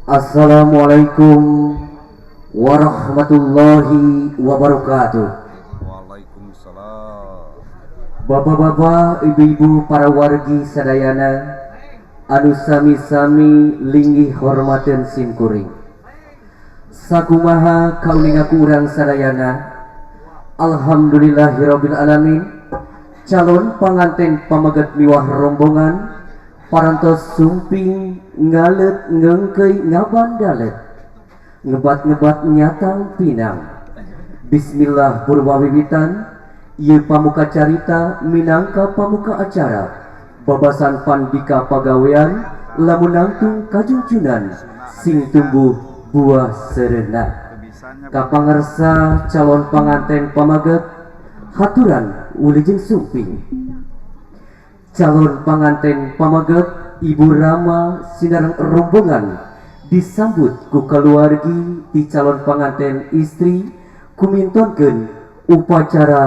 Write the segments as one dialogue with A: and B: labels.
A: Assalamualaikum warahmatullahi wabarakatuh.
B: Waalaikumsalam.
A: Bapak-bapak, ibu-ibu, para wargi sadayana anu sami-sami linggih hormaten simkuring. Sakumaha kauninga ku urang sadayana, alhamdulillahirabbil alamin, calon panganten pameget miwah rombongan parantos sumping ngalet ngengkei ngabandalet ngebat-ngebat nyatang pinang. Bismillah purwawiwitan ieu pamuka carita minangka pamuka acara babasan pandika pagawean lamun nangtung kajungjunan sing tumbuh buah sereuna. Kapangersa calon panganten pamaget haturan wilujeng sumping. Calon panganten pamaget Ibu Rama sinareng rombongan disambut ku keluargi di calon panganten istri kumintonkeun upacara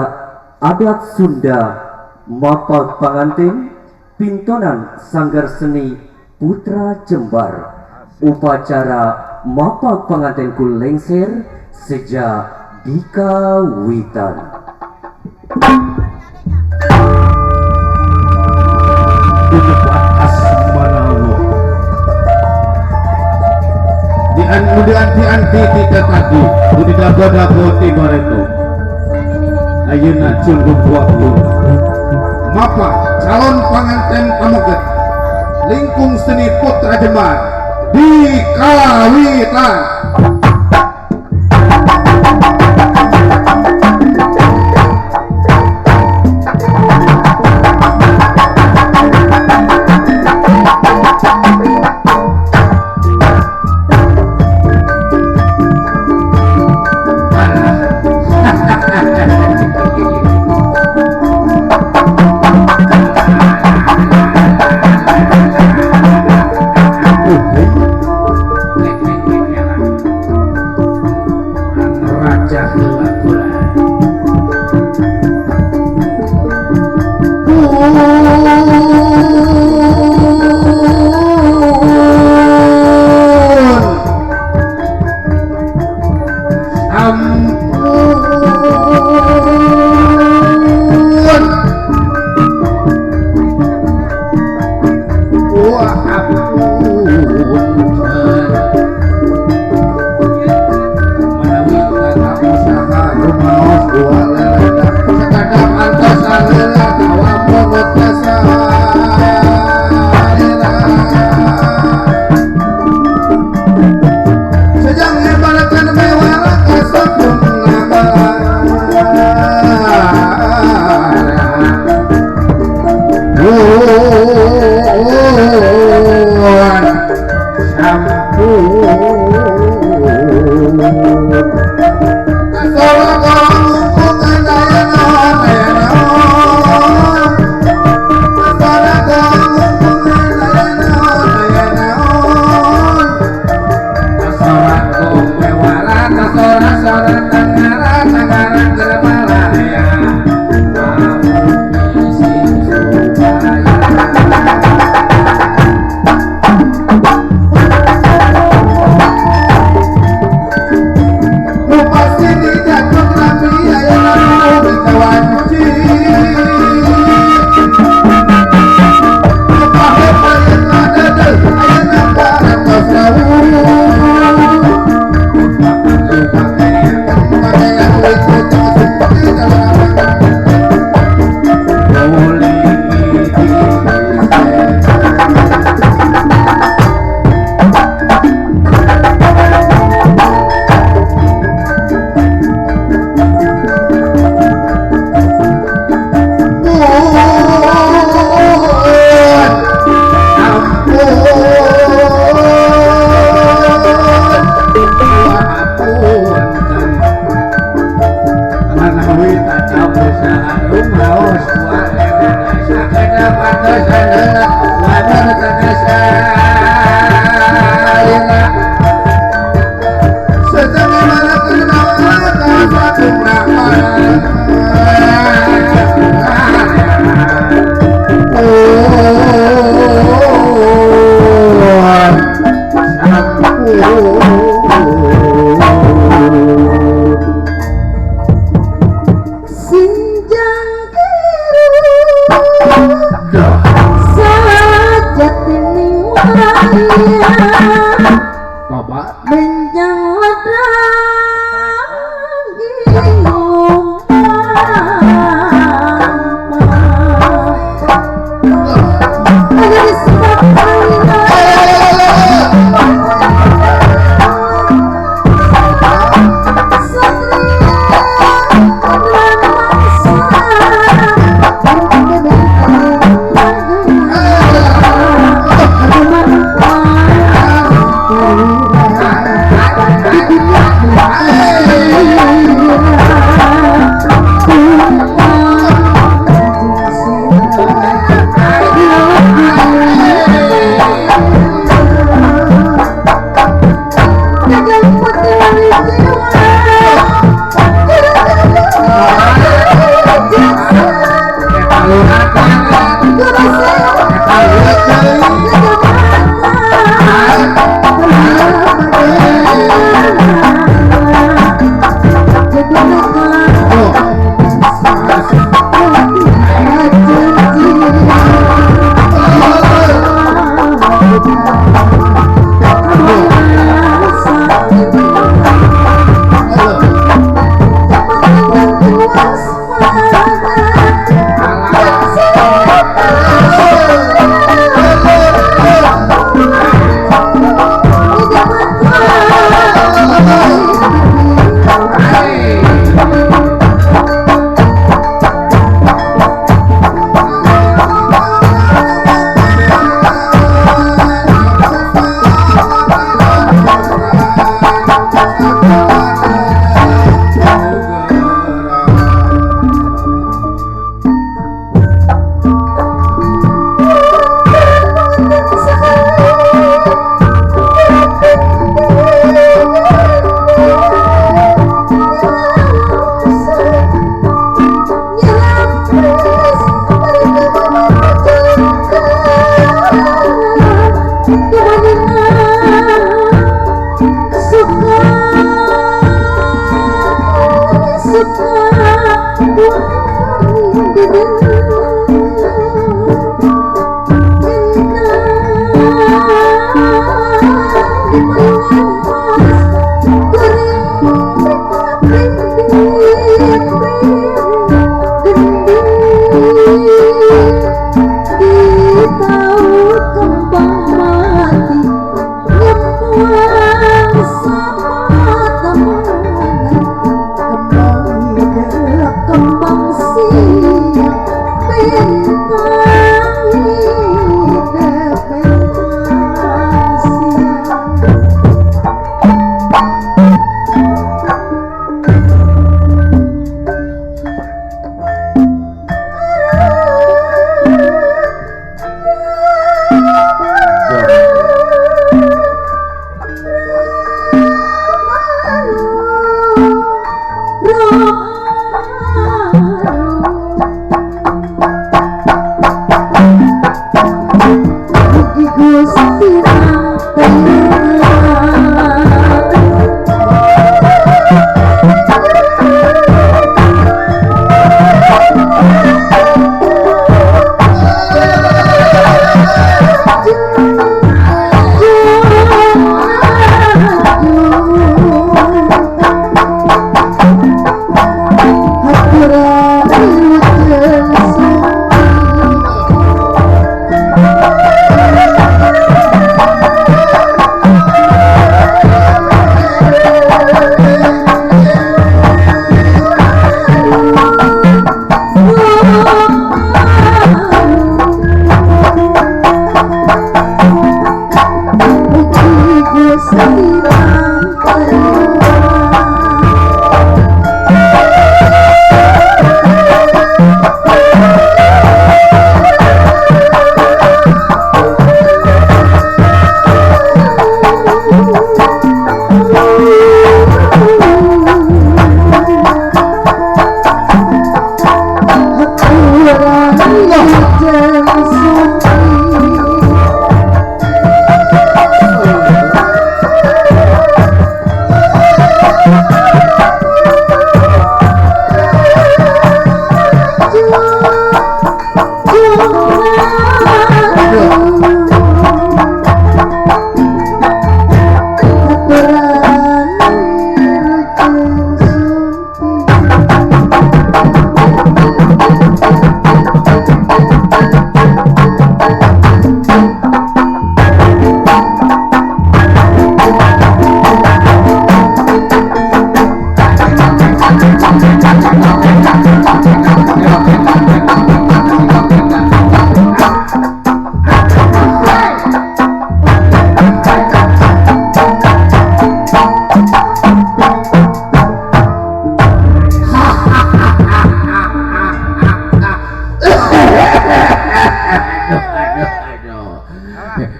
A: adat Sunda mapag panganten pintonan Sanggar Seni Putra Jembar. Upacara mapag panganten ku lengser sejak dikawitan.
C: Di anti-anti kita tadi di dago-dago ti bareto ayeuna cunggup waktu
B: Mapa calon panganten pameget lingkung seni Putra Jembar di Kawitan.
C: Raja heula kula.
B: Ampun. Wah, ampun. Menawi kata usaha rumaos dua lelena sakadap antos aleula tawa mogot jasa. Sejang ebarakan mewara kasapun Ampun, sampun.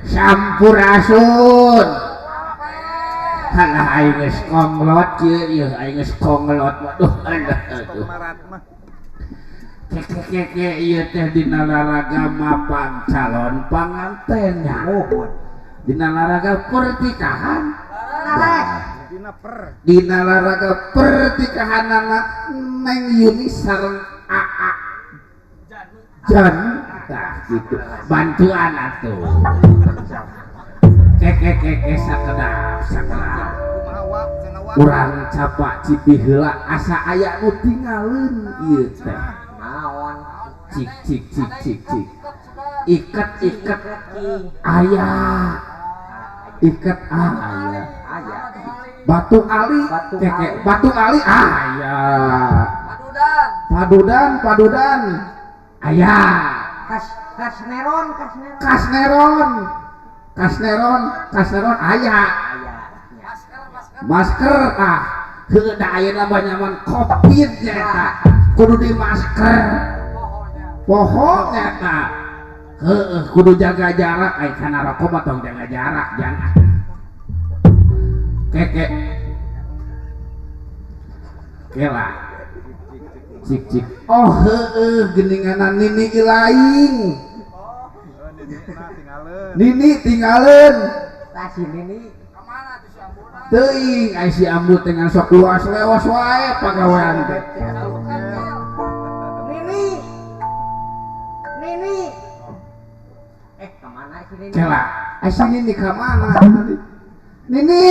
B: Sampurasun. Halah aing geus konglot ieu ieu aing geus konglot waduh aduh. Keke ieu teh dina laraga mapan calon panganten nya. Dina laraga pertikahan. Dina laraga pertikahanana Neng Yuni sareng AA Jan. Tah gitu. Bantuan atuh. Keke sakedap sakedap. Urang capak cipi heula asa aya nu tingaleun ieu teh.
A: Naon?
B: Cik cik cik cik cik. Iket iket aya. Iket aya. Batu Ali keke batu Ali aya.
D: Padudan.
B: Padudan padudan aya.
A: Kasneron
B: kasneron kasneron kasneron aya. Masker ah heueuh da ayeuna mah nyaman covid nya eta kudu di masker poho nya eta heueuh kudu jaga jarak ai kana rokok mah tong jaga jarak jangan keke kela cik cik oh heueuh geuninganan nini ilaing nini tinggalin
A: tah si nini
B: teuing ai si ambu teh ngan sok luas lewas wae pagawean teh.
A: Nini nini ka mana si nini
B: kela ai si nini ka mana nini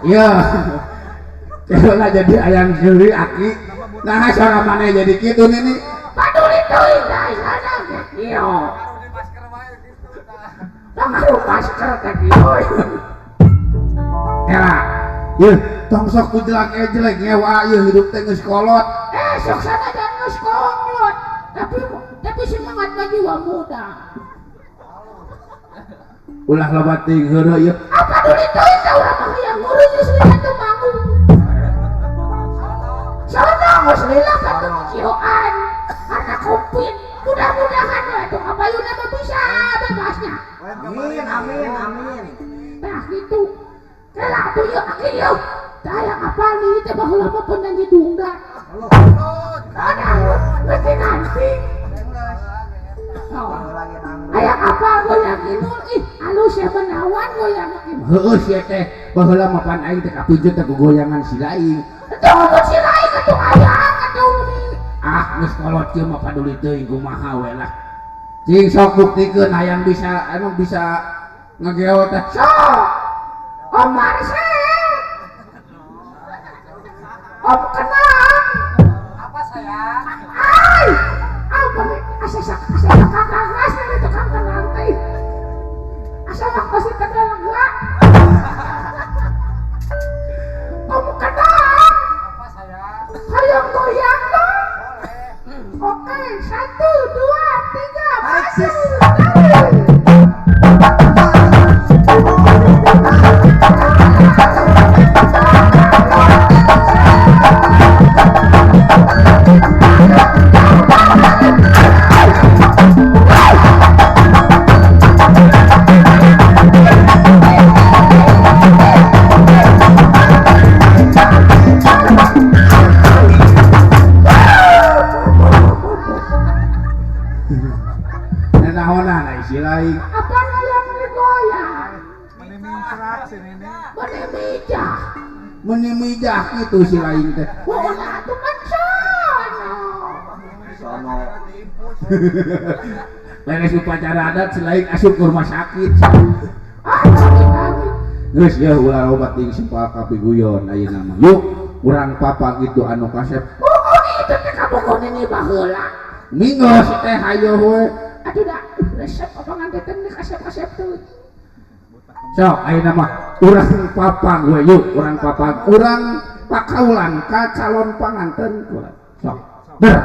B: ya, kalau jadi ayam juri aki, nah suara mana jadi gitu nini? Paduli teuing guys, ada kieu. Pengaruh masker teh kieu. Era, yeuh, tong sok ku jelek ngewa yeuh hidup teh geus kolot. Sok sanajan geus kolot, tapi semangat mah jiwa muda. Ulah loba teuing heureuy ieu. Apa duli teuing da urang mah hayang ngurus geus lila teu manggung. Sono geus lila ka teu ngicioan karena Covid. Mudah-mudahan we atuh kapayuna mah bisa bebasnya.
A: Amin amin amin.
B: Tah kitu. Kela atuh ieu aki ieu. Tah hayang apal nih teh baheula mah penyanyi dungda. Aduh, mesti nanti. Hayang apal goyang inul ih alus ya menawan goyang heueuh sia teh baheula mah pan aing teh kapijeut teh gogoyangan si laing. Teu ngomong si laing atuh hayang atuh ah geus kolot kieu mah paduli teuing kumaha we lah. Cing sok buktikeun hayang bisa emang bisa ngegeo teh sok. Om Marcel. Om kenang.
D: Apa sayang?
B: Ai, apa nih? Asa asa kakak asa tukang kenang teh. Asa waktu si tegal lega. Om kenang.
D: Apa sayang?
B: Hayang goyang dong.
D: Boleh.
B: Oke, 1, 2, 3,
A: Tarik,
B: maju.
A: sis.
B: Tarik. Naonan ai si lain. Apa hayang digoyang?
D: Meni mingkrak si Nini.
B: Meni mijah. Meni mijah kitu si lain teh. Ulah atuh kan sono.
A: Sono.
B: Beres upacara adat si lain asup ke rumah sakit. Ah, sakit. Geus yeuh ulah loba ting simpal kapiguyon ayeuna mah. Yuk, urang papa gitu anu kasep. Oh, itu teh kabogoh nini baheula. Mingos teh hayo we. Aduh dah, resep apa ngantetan nih kasep-kasep tuh. Sok ayeuna mah urang papang we yuk, urang papang, urang pakaulan ka calon panganten kula. Sok. Ber.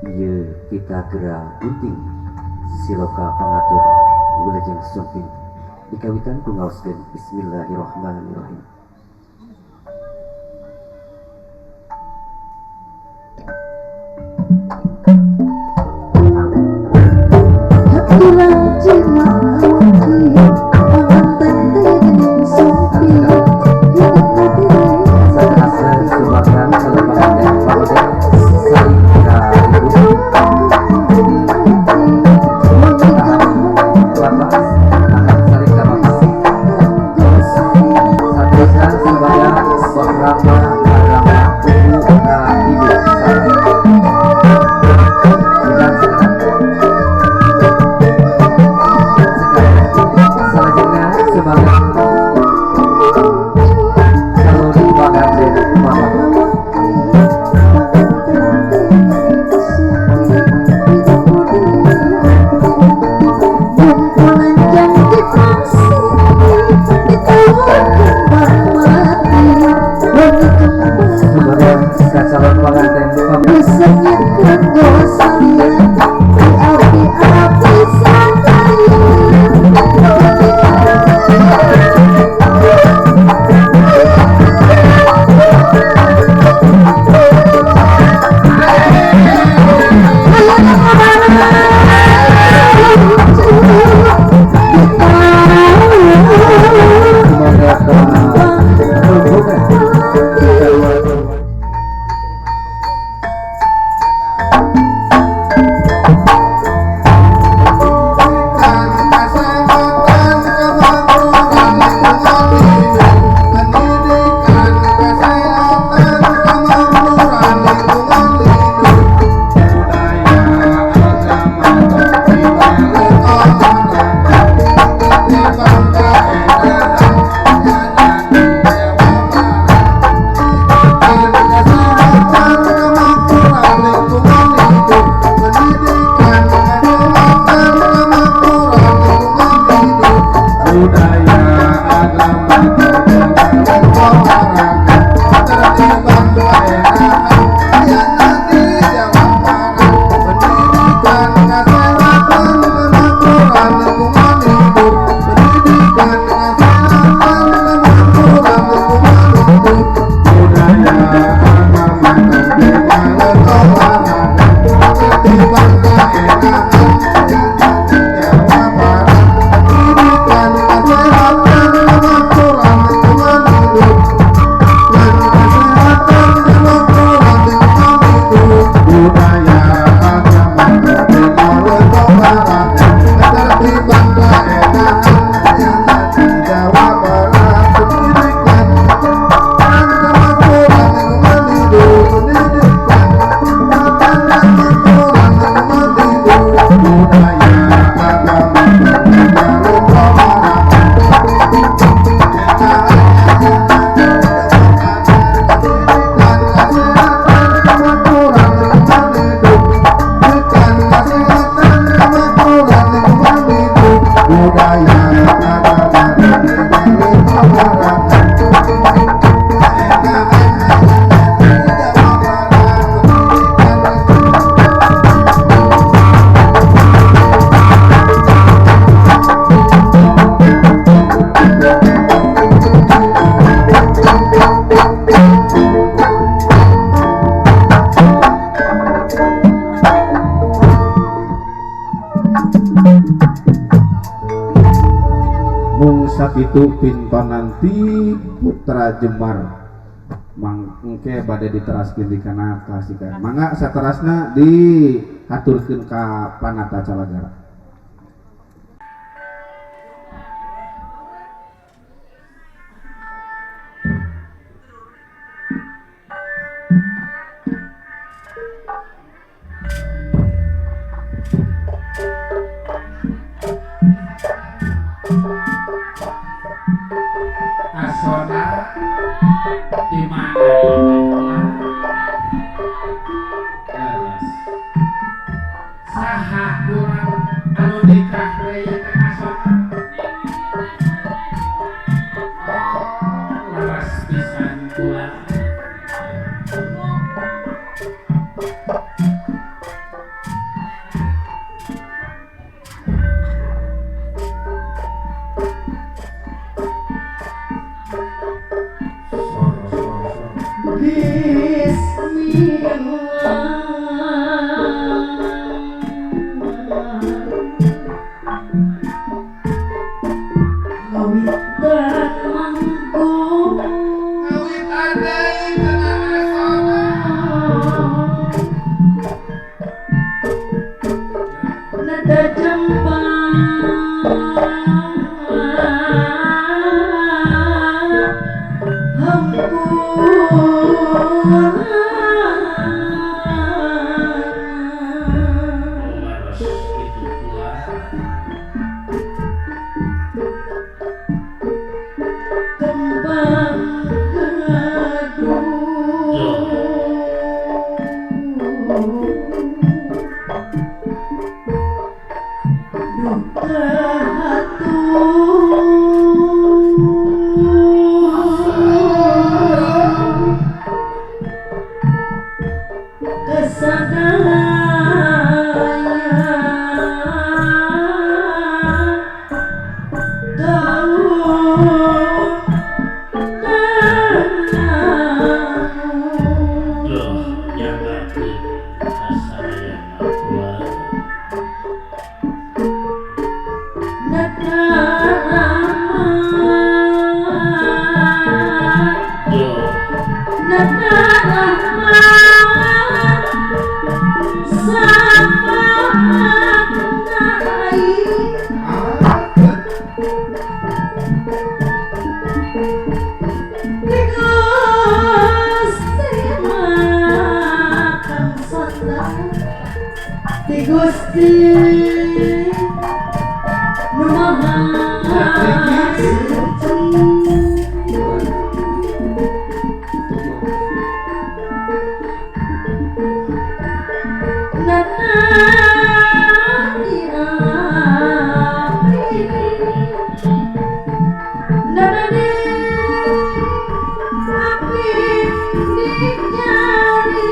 A: Ieu kita gera gunting siloka pangatur wilujeng sumping dikawitan ku ngaoskeun bismillahirrahmanirrahim.
B: Itu pintonan ti Putra Jemar mangke bade diteraskeun di kana klasikan mangga saterasna dihaturkeun ka Panata Calagara. Asona di mana saha kurang anu nikah deui teh Asona leres pisan kula.
E: Gusti Nu Maha Suci. Nana di api, nana di api di jari.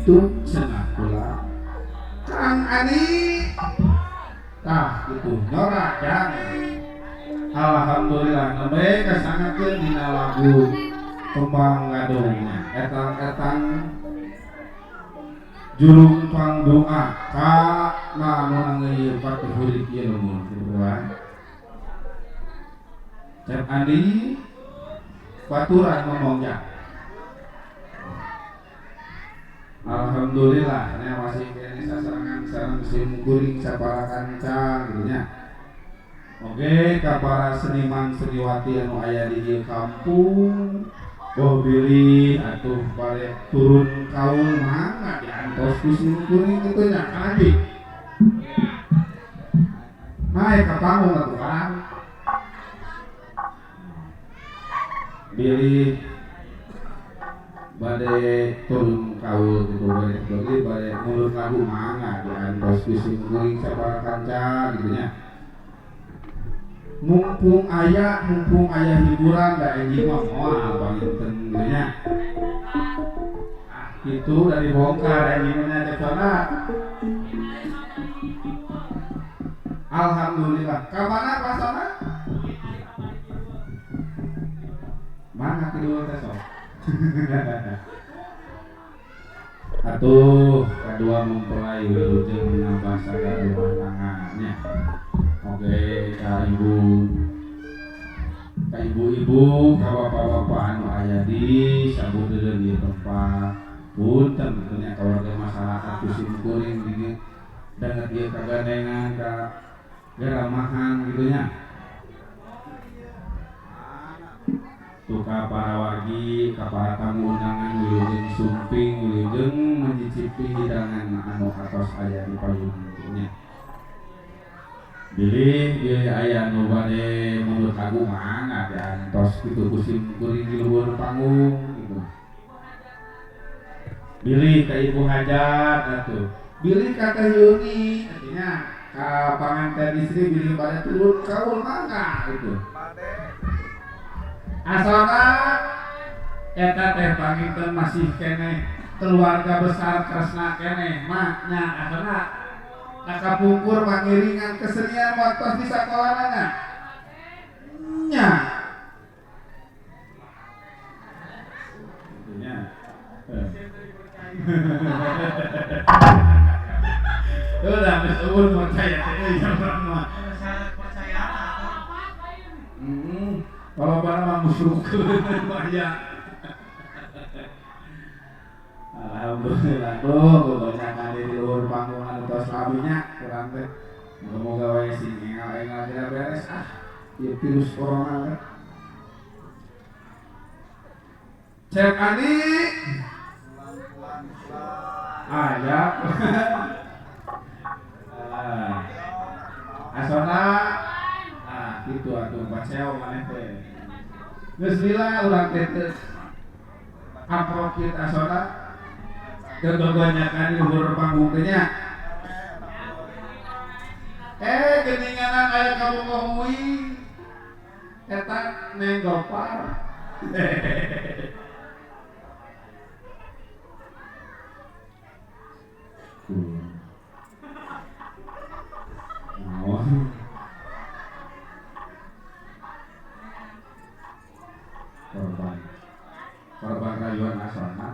B: Kitu cenah kula. Kang Ani tah kitu nyora jang. Alhamdulillah nembe kasangakeun dina lagu Tembang Gadungnya. Etang-etang jurung pangdoa ka nu nangeuyeun patuhurik ieu nuhun kitu wae. Cep Andi baturan ngomongnya. Alhamdulillah nya masih kene sasarengan sareng sim kuring sapara kanca kitu nya. Oke ka para seniman seniwati anu aya di ieu kampung boh bilih atuh bade turun kaul mangga diantos ku sim kuring kitu nya Kang Andi. Naik ka panggung atuh Kang. Bilih bade turun kaul gitu bade bilih bade ngulur lagu mangga diantos ku sim kuring sapara kanca kitu nya. Mumpung aya hiburan da enjing mah moal panginten kitu nya. Ah kitu da dibongkar enjing mah nya cek. Alhamdulillah. Ka mana pasana? Mana kidul teh sok? Atuh kadua mempelai wilujeng menambah sadar rumah tangannya. Oke, ka ibu, ka ibu-ibu, ka bapak-bapak anu aya di sabudereun ieu tempat. Punten kitu nya ka warga masyarakat ku sim kuring di danget ieu kagandengan ka geramahan kitu nya. Tuh ka para wargi, ka para tamu undangan wilujeng sumping, wilujeng menyicipi hidangan anu atos aya di payun nya. Bilih ieu aya nu bade mundur kagu mangga diantos kitu ku sim kuring di luhur panggung kitu. Bilih ka ibu hajat atuh. Bilih ka Teh Yuni artinya ka panganten istri bilih bade turun kaul mangga kitu. Asalna eta teh panginten masih keneh keluarga besar Kresna keneh mah nya asalna nakapungkur mangiringan kesenian waktos di sakolanana nya. Nya. Udah geus umur percaya teh euy urang mah. Kalau barang mah musyrikeun bahaya. Alhamdulillah tuh banyak di luhur panggung anu tos laminya kurang teh. Moga-moga wae sing engal-engal geura beres ah. Ieu virus corona teh. Cep Andi. Aya. Asona ah kitu atuh baceo maneh teh. Geus lila urang teh teu amprok kieu asona teu gogonyakan di luhur panggung teh nya. Geuninganan aya kabogoh uing eta Neng Gopar. Naon? Korban. Korban rayuan asona.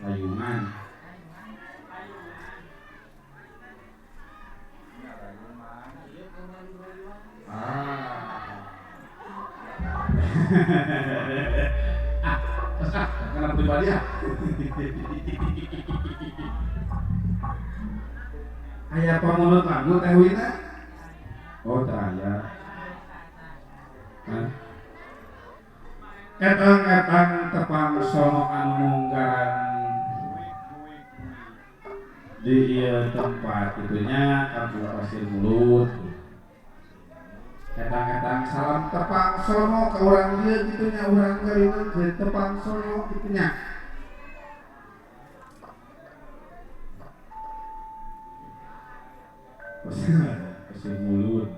B: Rayuan. Ah. Ah, terus karena pribadi ya. Aya pamunut lagu Teh Wina? Oh, teu aya. Hah? Etang-etang tepang sono anu munggaran di ieu tempat itunya Kampung Pasir Mulut. Etang-etang salam tepang sono ka urang dieu kitu nya urang garina ke tepang sono kitu nya. Pasir Mulut.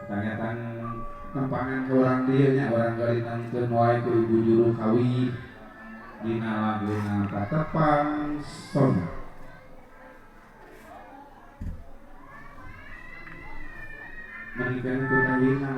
B: Etang-etang Tempangan ke orang dieu nya orang garinangkeun wae ku ibu juru kawih dina laguna Tatepang Sona. Menikah ku kawina.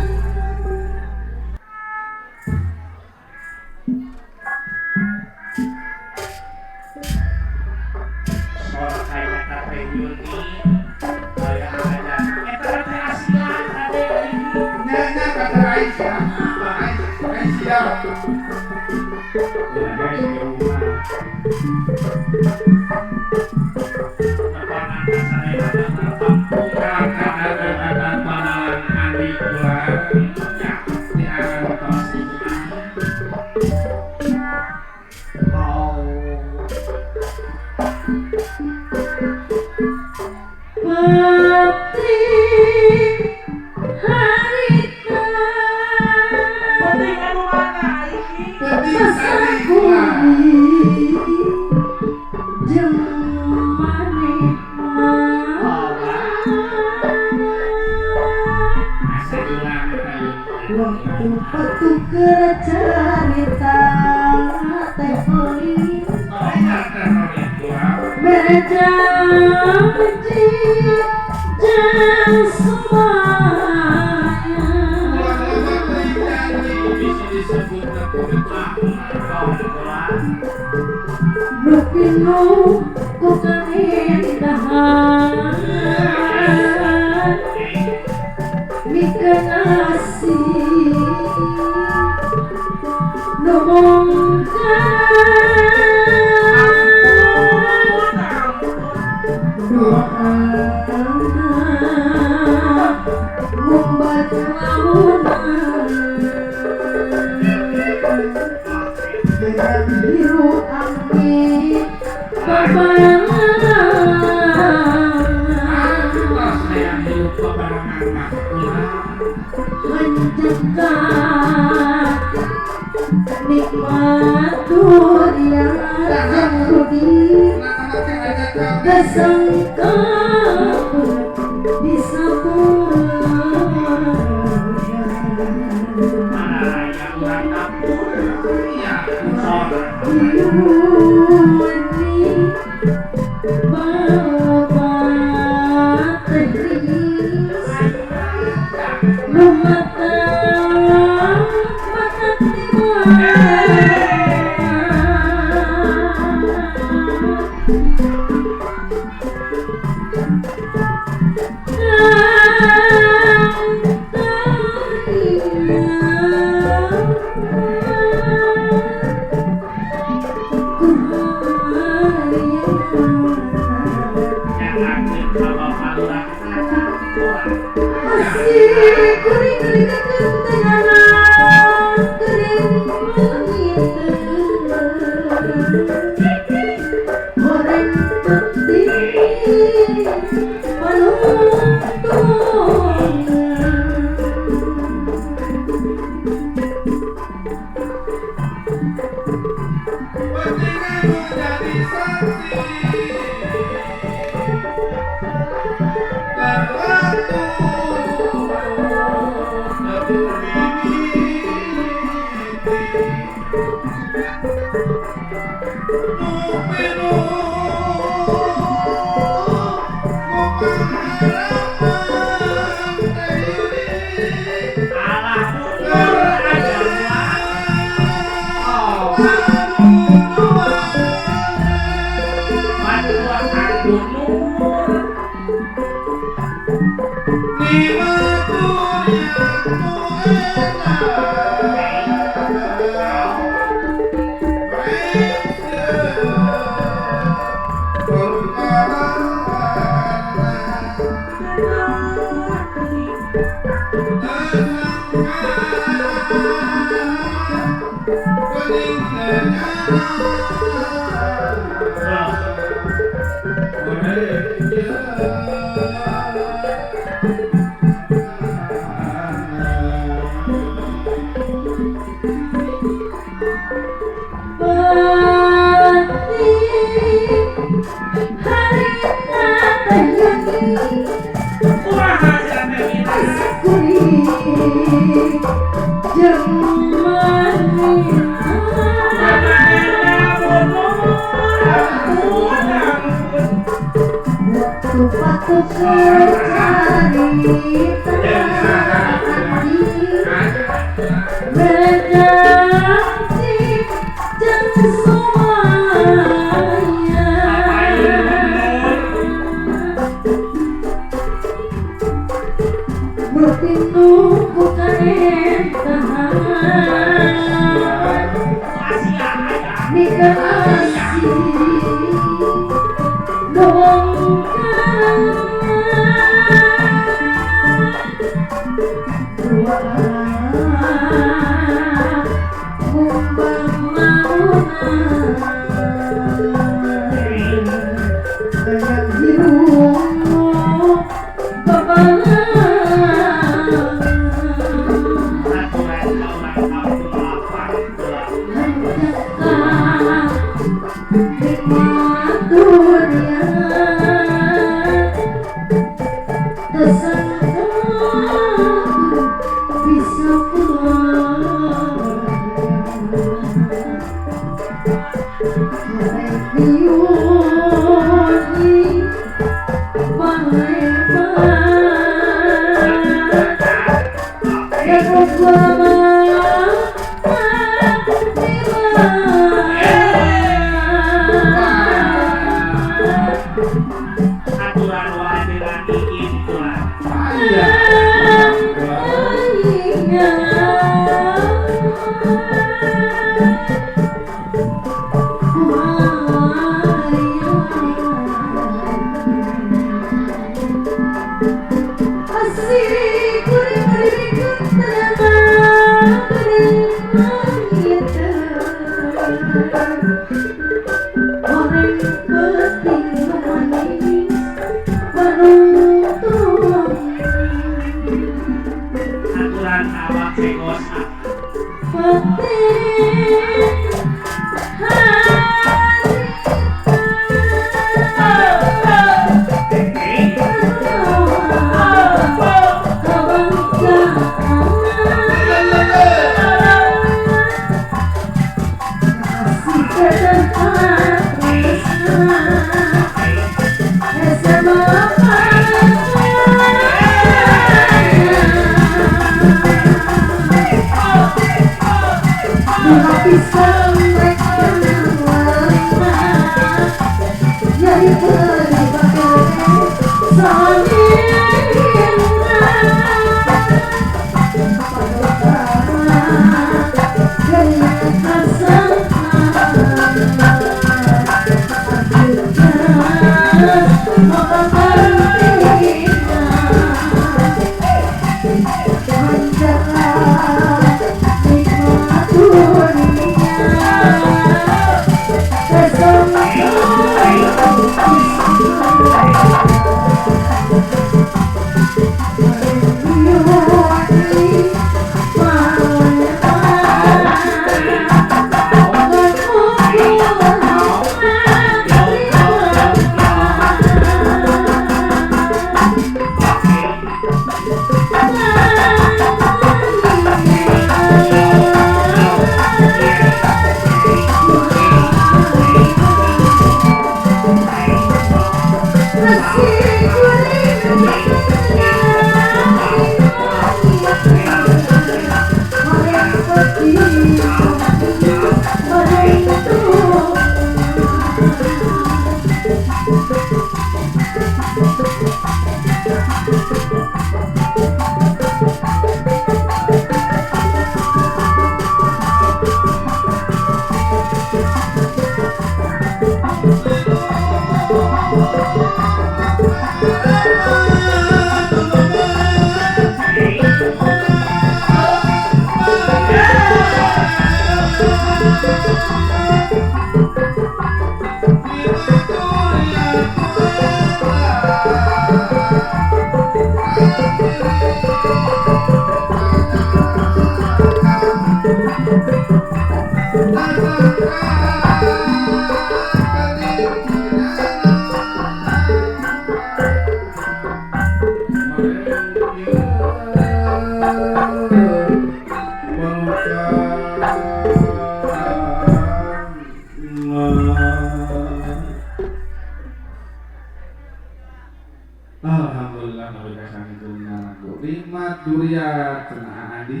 B: Alhamdulillah nabi kasang lagu nikmat duriat cenah adi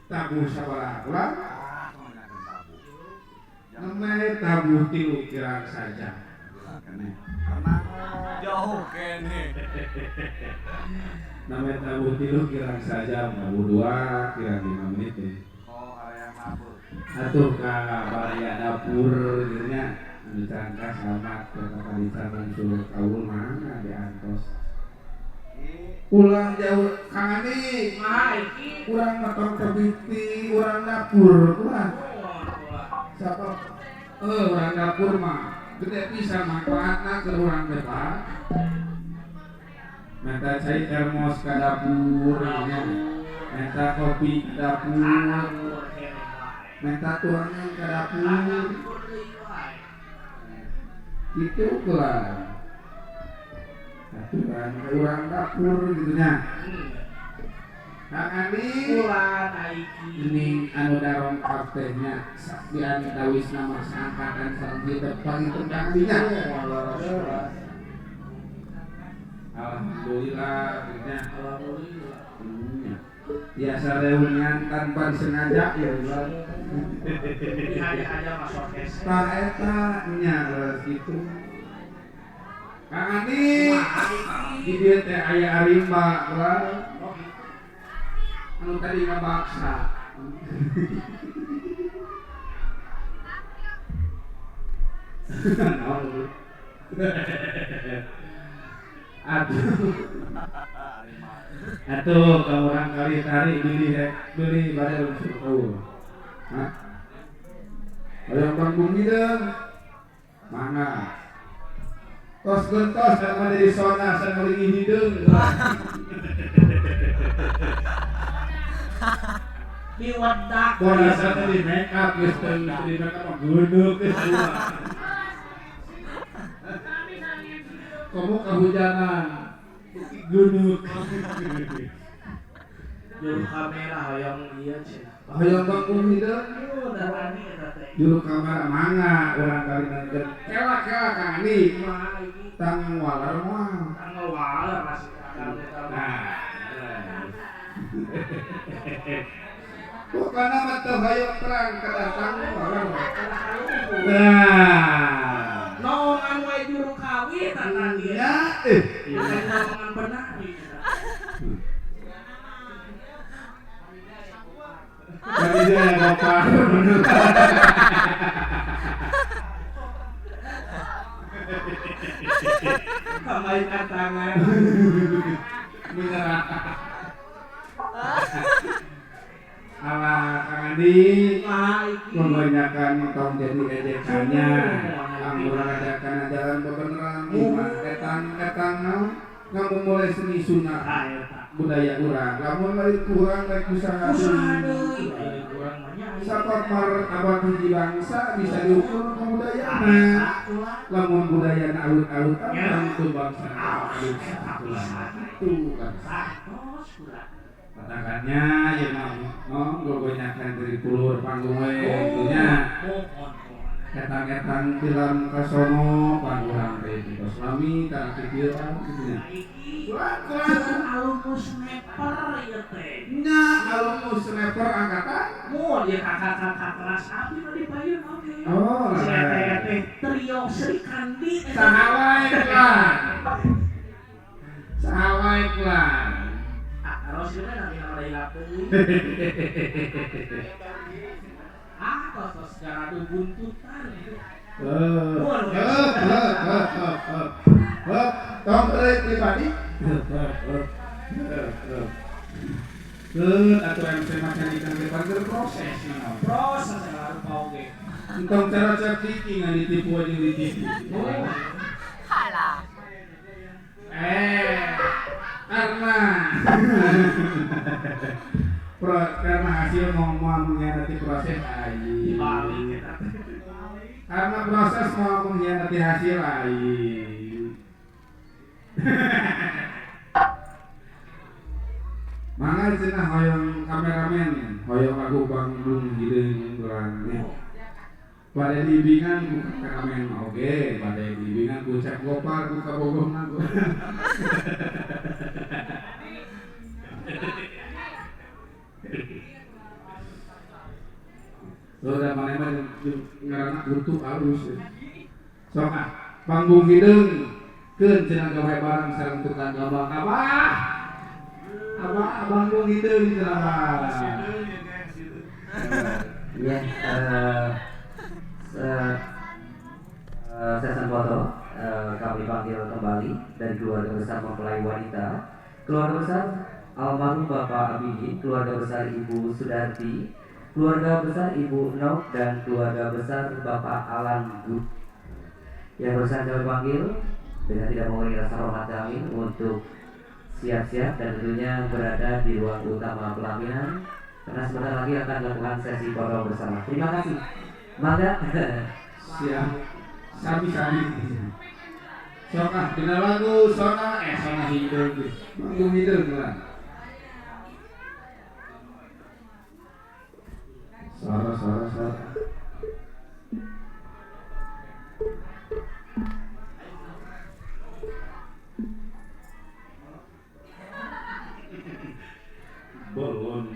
B: tabuh sabaraha urang namanya tabuh tilu kirang saja
D: jauh kene
B: namanya tabuh tilu kirang saja tabuh dua kirang 5 menit ya.
D: Oh area mabuk
B: atuh ka baraya dapur gitu nya dicangka selamat kata dicangka suruh kaul mana diantos ulang jauh Kang Andi kurang matang kebiti urang dapur kurang siapa urang dapur mah gede pisan manfaatna ke urang teh Pak minta cai termos ka dapur nya minta kopi ke dapur minta tuangan ke dapur itu lah aturan urang dapur gitu nya Kang Andi ini anu darongkap teh nya di antawisna mah saangkatan sareng hidup panginten Kang Andi nya. Alhamdulillah gitu nya. Alhamdulillah. Biasa reunian tanpa disengaja ya ulah.
F: Aja masuk orkes.
B: Tah eta nya gitu. Kang Andi di dieu teh aya arimba lah. Anu tadi ngabaksa. Aduh. Atuh ka urang kali tarik beli beli bade langsung kaul. Hah? Hoyong Bang hideung. Mangga. Tos gentos sama dari sona sama lagi hideung.
F: Diwedak.
B: Bonasa teh di make up geus teu di make up mah geuneuh geus. Komo kahujanan. Geuneuh.
F: Juru kamera hoyong ieu cenah.
B: Hoyong bangkung hideung.
F: Darani eta teh.
B: Juru kamera mangga urang kali nangkeun. Kela-kela Kang Andi. Tang waler moal.
F: Tang waler masih akang eta.
B: Nah. Pokona mah teu hoyong terang kedatang orang. Nah,
F: Noongan wae juru kawin tadi.
B: ya eh.
F: Noongan benari.
B: Tadi dia yang bapak bener.
F: Kembalikan tangan.
B: Menyerah. Alah, Kang Andi,
F: Nah, iki.
B: kebanyakan tong jadi ejekannya. Anggur adakan ajaran bebeneran, imah etang etang naon ngamu mulai seni sunah
F: Ah, eta.
B: budaya urang. Lamun lain kurang lain usaha
F: Usaha
B: deui.
F: deui. Ai kurang mah nya.
B: Sapamar abad hiji bangsa bisa diukur ku budayana. Lamun budayana alun-alun tentu bangsa alun itu kan.
F: Satos kurang.
B: Katakannya ya mau no gogonyakan dari pulur panggung we itunya.
F: Mohon mohon.
B: Etang-etang film kasono pangguran teh tos lami kana kieu gitu nya.
F: Nah, iki.
B: Kurang kurang
F: Alumnus sniper ieu teh.
B: nya alumnus sniper angkatan.
F: Mun ieu kakak-kakak kelas abdi mah dipayun oge.
B: Oh,
F: Si
B: lah.
F: eta teh trio Sri Kandi eta.
B: Saha wae lah. Saha wae lah.
F: Ah, terus ieu mah nami nama hilap deui. Ah, tos tos garadu buntutan.
B: Eh, eh, eh, eh, eh, eh. Tong euy pribadi. Eh, eh, eh, eh, eh. Keun atuh MC macan ikan depan keur proses naon.
F: Proses segala rupa oge.
B: Entong cara cerdik ngan ditipu aja ditipu. Eh, karena karena hasil mau mau mengkhianati proses ai.
F: Dibalik eta teh.
B: Karena proses mau mengkhianati hasil ai. Mangga cenah hoyong kameramen, hoyong lagu Bandung Hideung urang nya. Pada dibimbingan ku kameramen oge, pada dibimbingan ku Cep Gopar ku kabogohna ku. Tuh da maneh mah jeung ngaranna kutu alus. Sok ah, panggung hideung keun cenah gawe bareng sareng tukang gambang abah. Abah panggung hideung cenah mah.
A: Ya, sesi foto kami panggil kembali dari keluarga besar mempelai wanita, keluarga besar almarhum Bapak Abidin, keluarga besar Ibu Sudarti, keluarga besar Ibu Nok, dan keluarga besar Bapak Alan Gu. Yang barusan kami panggil dengan tidak mengurangi rasa hormat kami untuk siap-siap dan tentunya berada di ruang utama pelaminan karena sebentar lagi akan dilakukan sesi foto bersama. Terima kasih. Mangga.
B: Siap. Sami-sami. Sok ah, dina lagu sona eh sona hideung geus. Panggung hideung lah. Sara sara sara. Belum.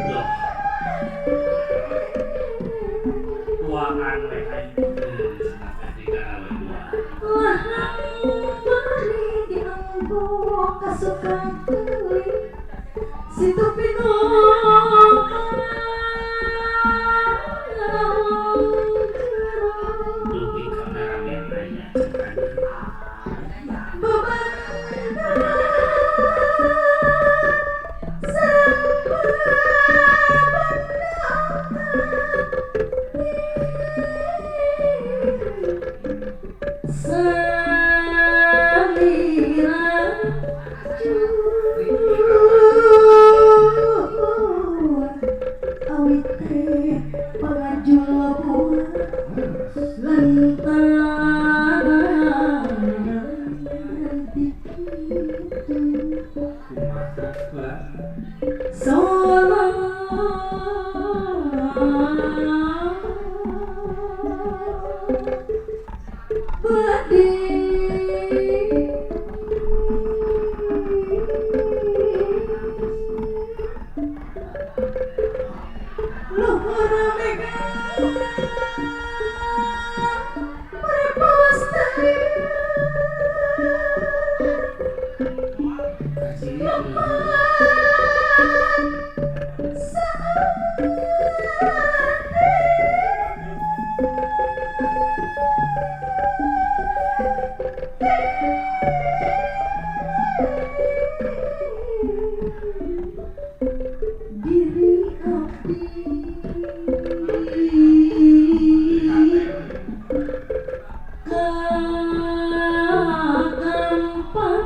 F: Duh. Tuangan we aing.
E: Situ pinong
F: Dupi kameramen aya.
E: Salam badi luhur mega diri abdi kakampan.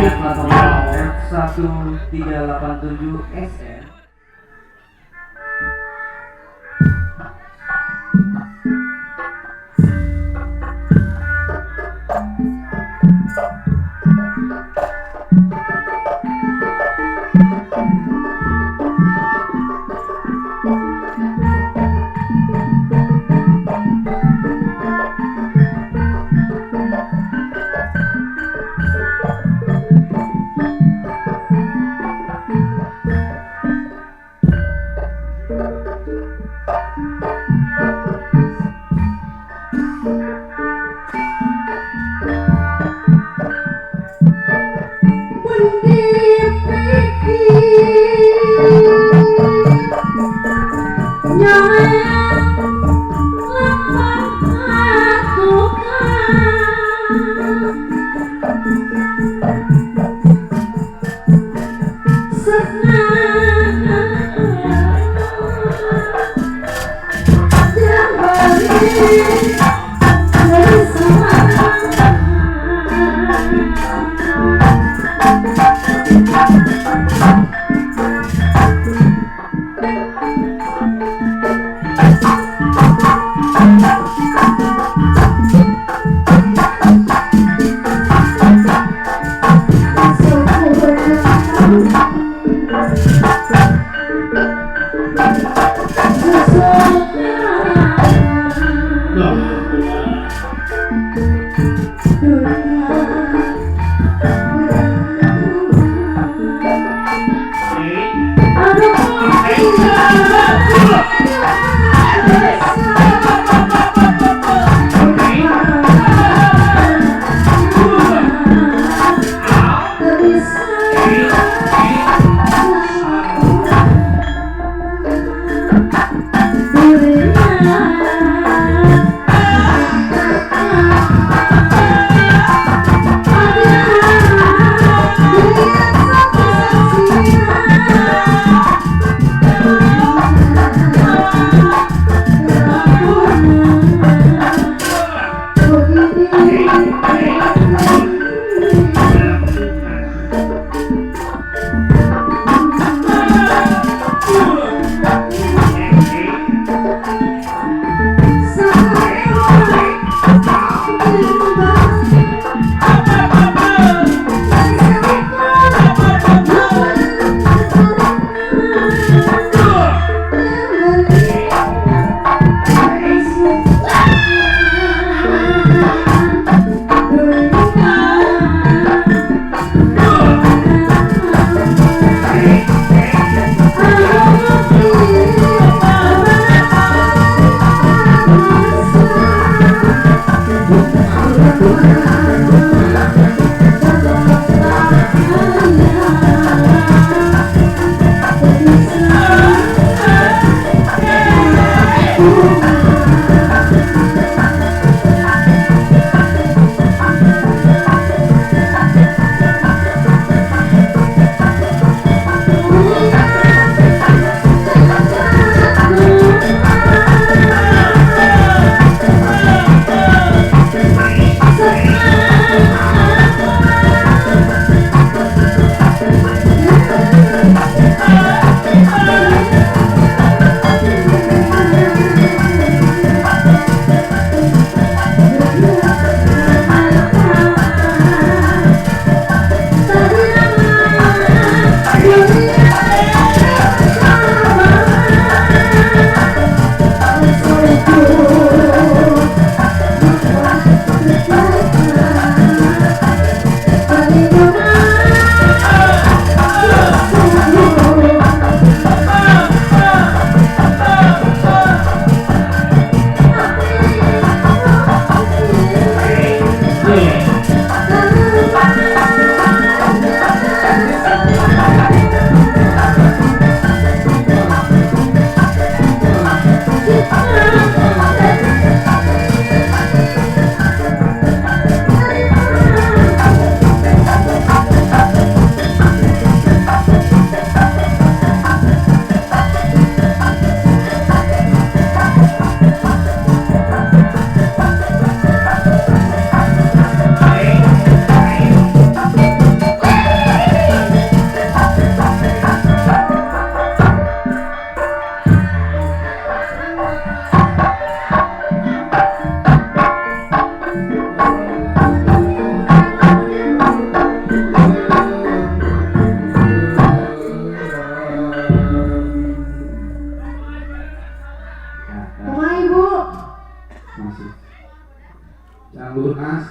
A: Dengan plat nomor F1387 SN.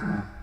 B: rasa.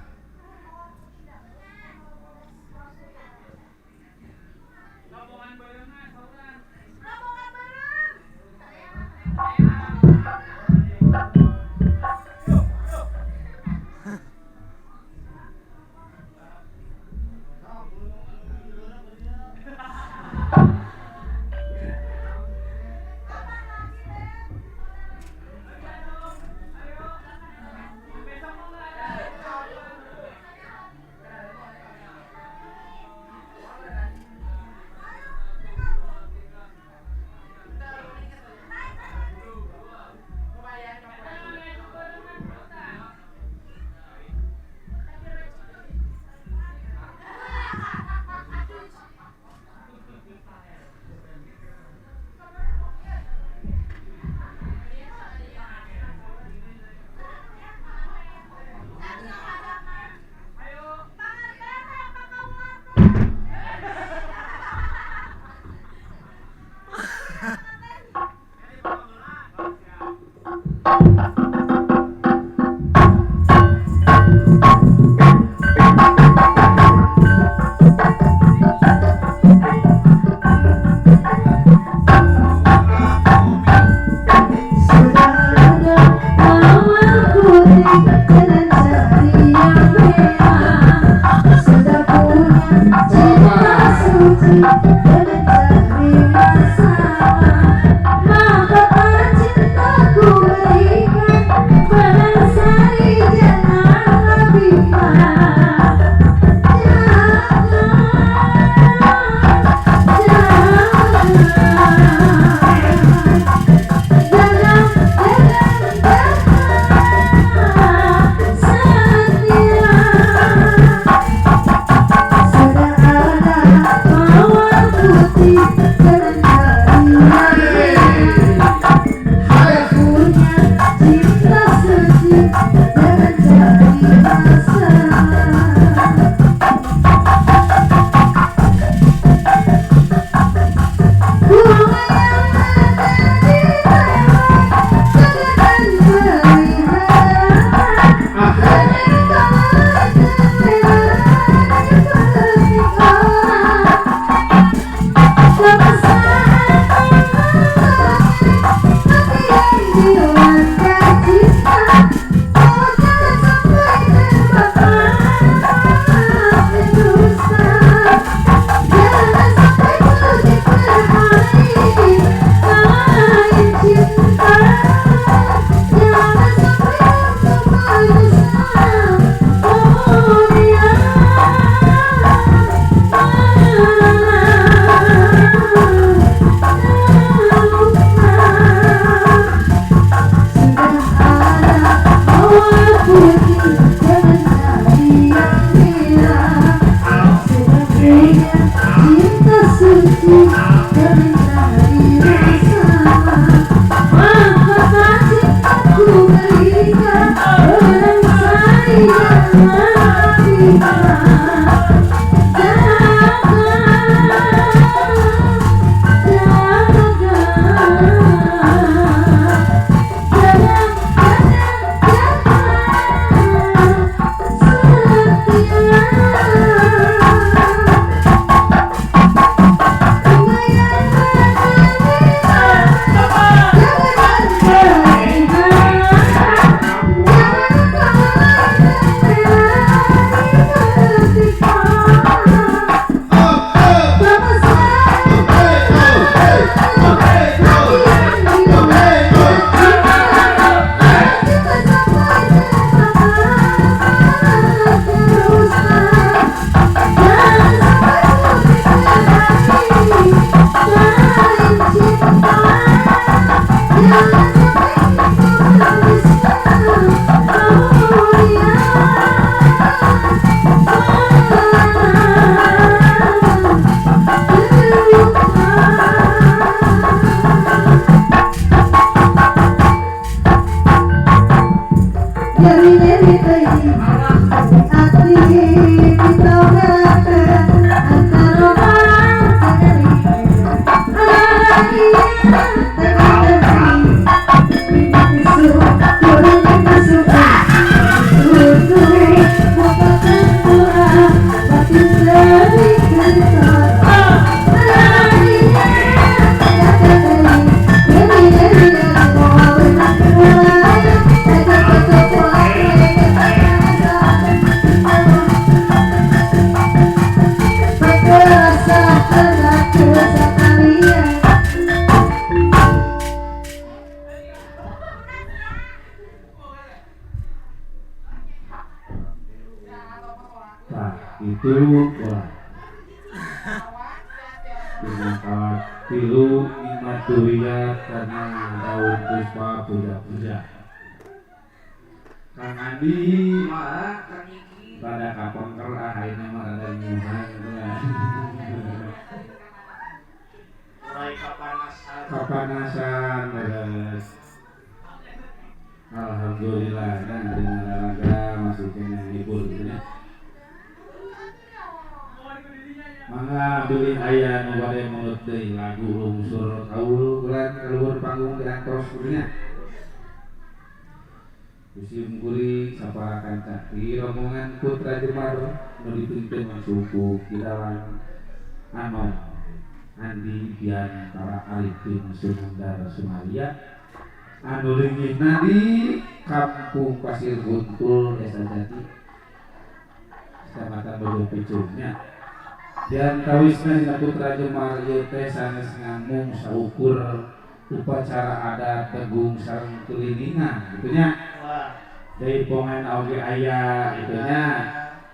E: Suka.
C: Itu ulah dina kawat tilu Nimaturiya karena daun puspa puja-puja. Kang Andi rada kapengker ah ayeuna mah rada nyuhan gitu ya. Kapanasan beres. Alhamdulillah dan dengan olahraga masih kena hibur gitu ya. Mangga bilih aya nu bade mulut deui lagu lungsur kaul bulan kaluhur panggung diantos kitu nya. Musim kuring sapara kanca di rombongan Putra Jemar nu dipimpin suku Kidalang Anom Andi Biantara Arifin Sunandar Sumaria anu leungitna di Kampung Pasir Guntul Desa Jati Kecamatan Bojongpicung nya. Dan tawisna dina Putra Jemar ieu teh sanes ngamung saukur upacara adat tegung sareng keliningan kitu nya. Jaipongan oge aya kitu nya.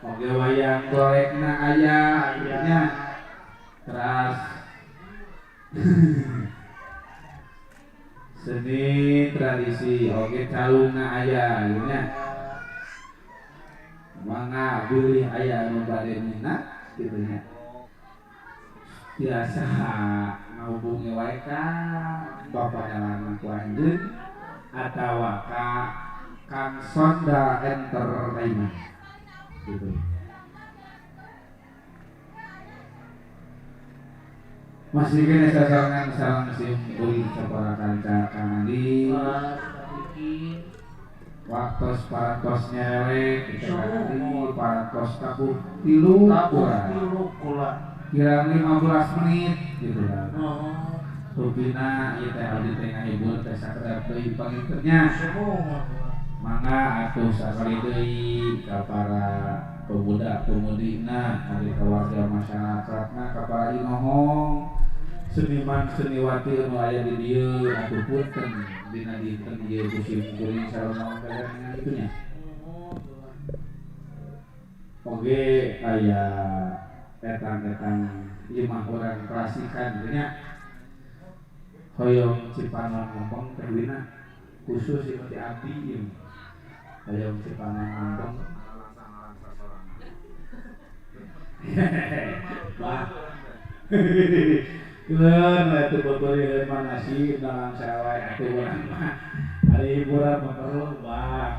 C: Oge wayang golekna aya kitu nya. Teras seni tradisi oge calungna aya kitu nya. Mangga bilih aya nu bade minat kitu nya. Biasa ngahubungi wae ka Bapak Dalang ku anjeun atawa ka Kang Sonda Entertainment gitu. Masih kene sasarengan sareng sim kuring sapara kanca Kang Andi. Waktos parantos nyerelek kita Kang Andi parantos tabuh tilu kula. Kirang 15 menit gitu kan. Rupina ieu teh abdi teh ngahibur teh sakedap deui pangintennya. Mangga atuh sakali deui ka para pemuda-pemudina, ka warga masyarakatna, ka para inohong, seniman seniwati anu aya di dieu atuh punten dina dinten ieu musim kuring sareng naon kitu nya. Oge aya etang-etang ieu mah urang klasikan kitu nya. Hoyong Cipanon ngomong teh Wina khusus ieu ti abdi ieu. Hoyong Cipanon ngomong. Bah. Keun atuh bebeurieun mah nasib dalam sawae atuh urang mah. Ari hiburan mah perlu bah.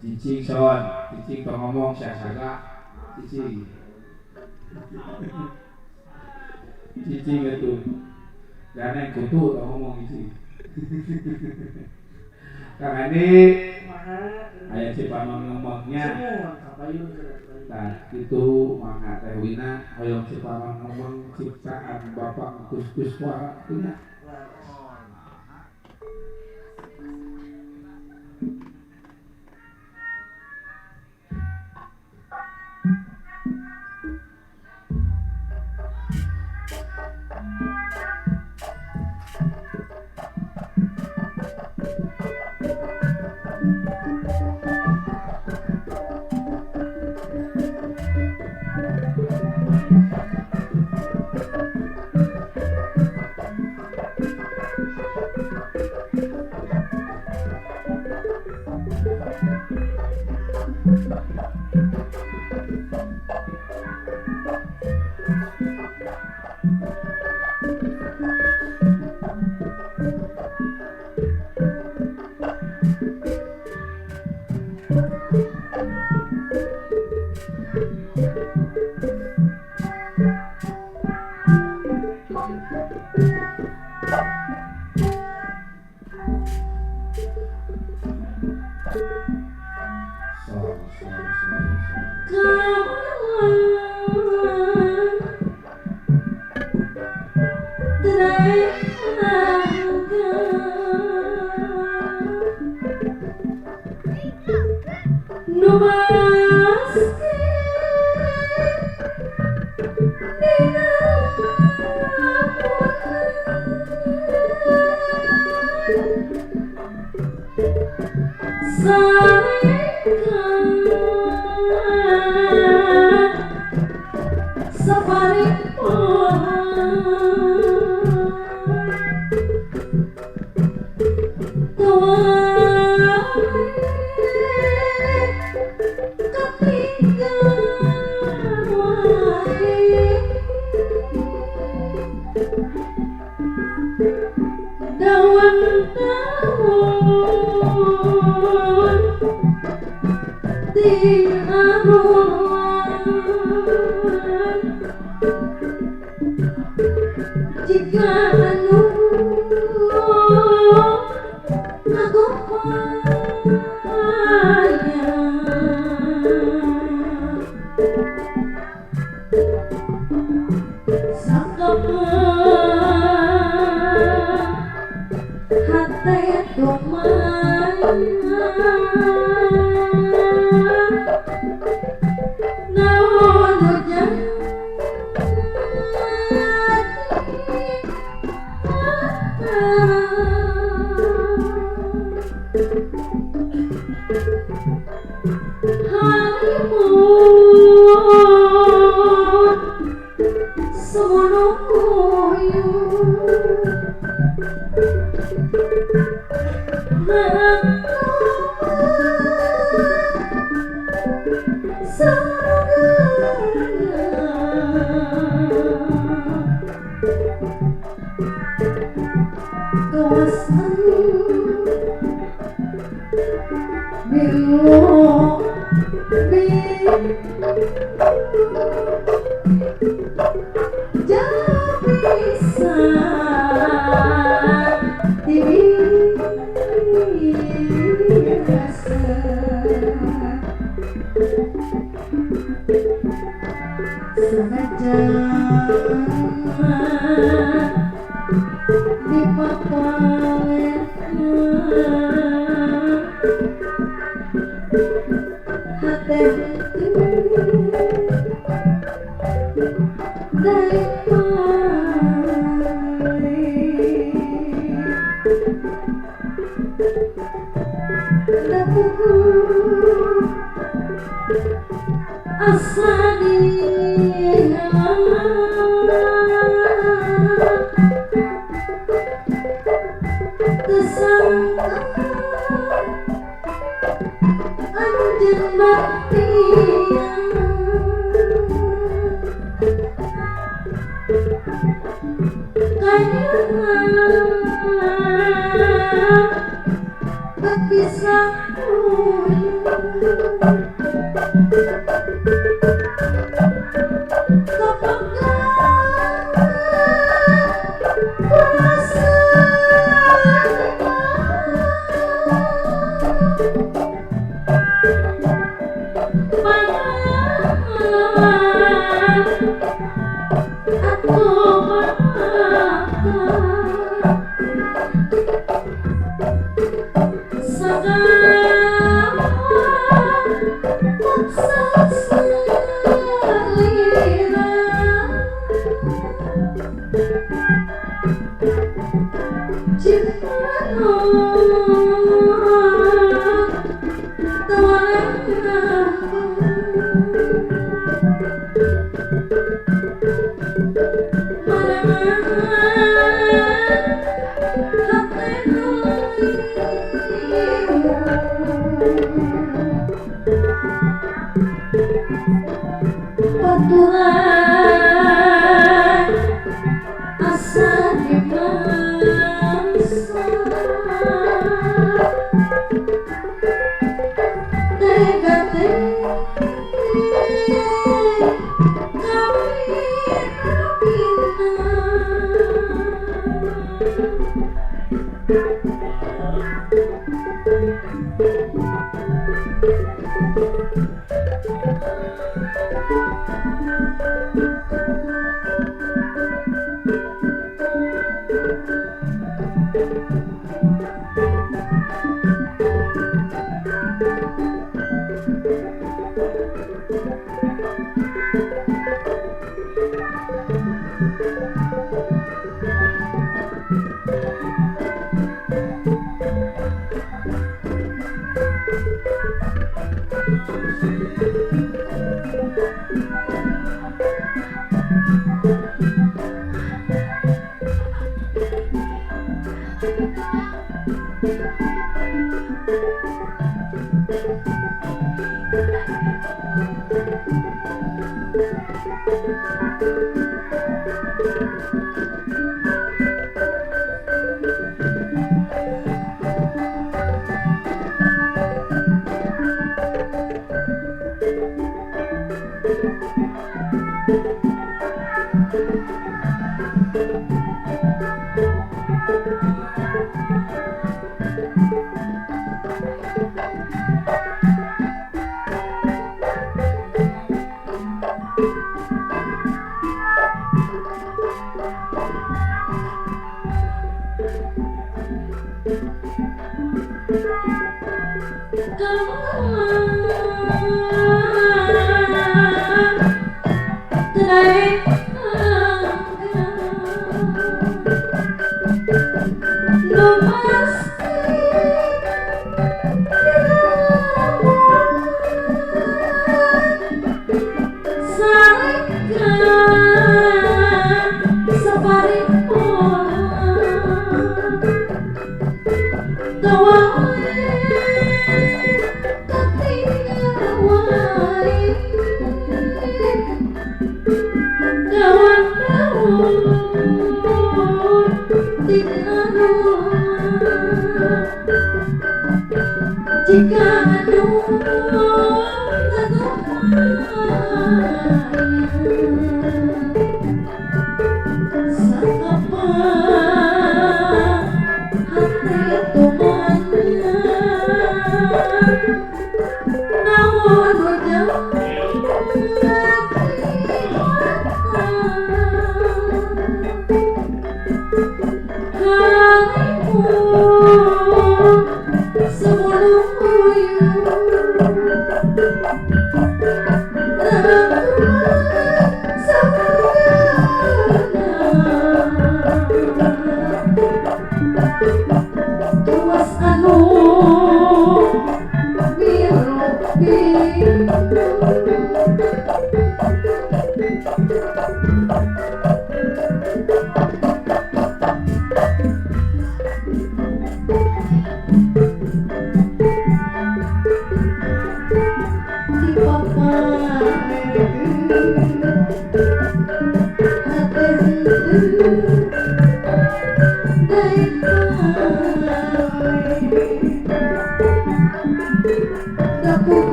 C: Cicing son, cicing tong ngomong sia saga. Cicing. Cicing atuh. Ganeng kutu tong ngomong cicing. Kang Andi aya Cipanon ngomongnya. Tah kitu mangga teh Wina hoyong Cipanon ngomong ciptaan Bapak Kus Kuswara kitu nya.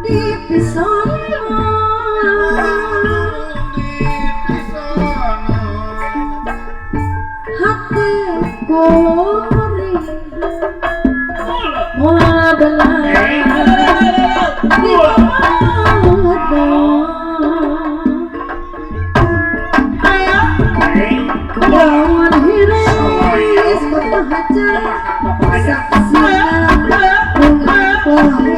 E: Di Pisono hati kuring moal belah di komodo daun hiris berbahagia saksina bunga pohe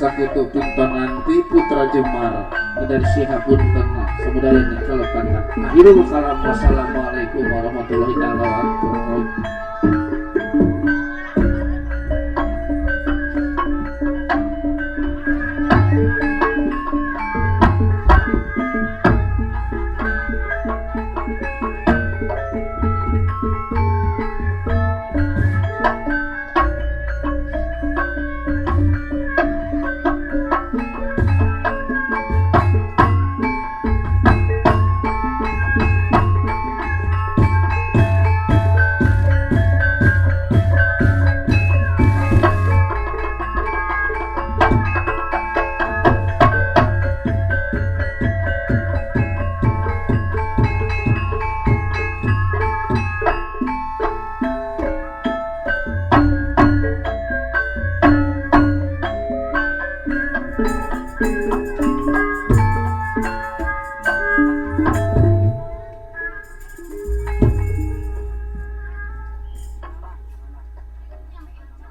C: Sakitu punten nanti Putra Jemar dari Sihapunten samudaya kalepatan. Akhirul kalam, wassalamualaikum warahmatullahi wabarakatuh.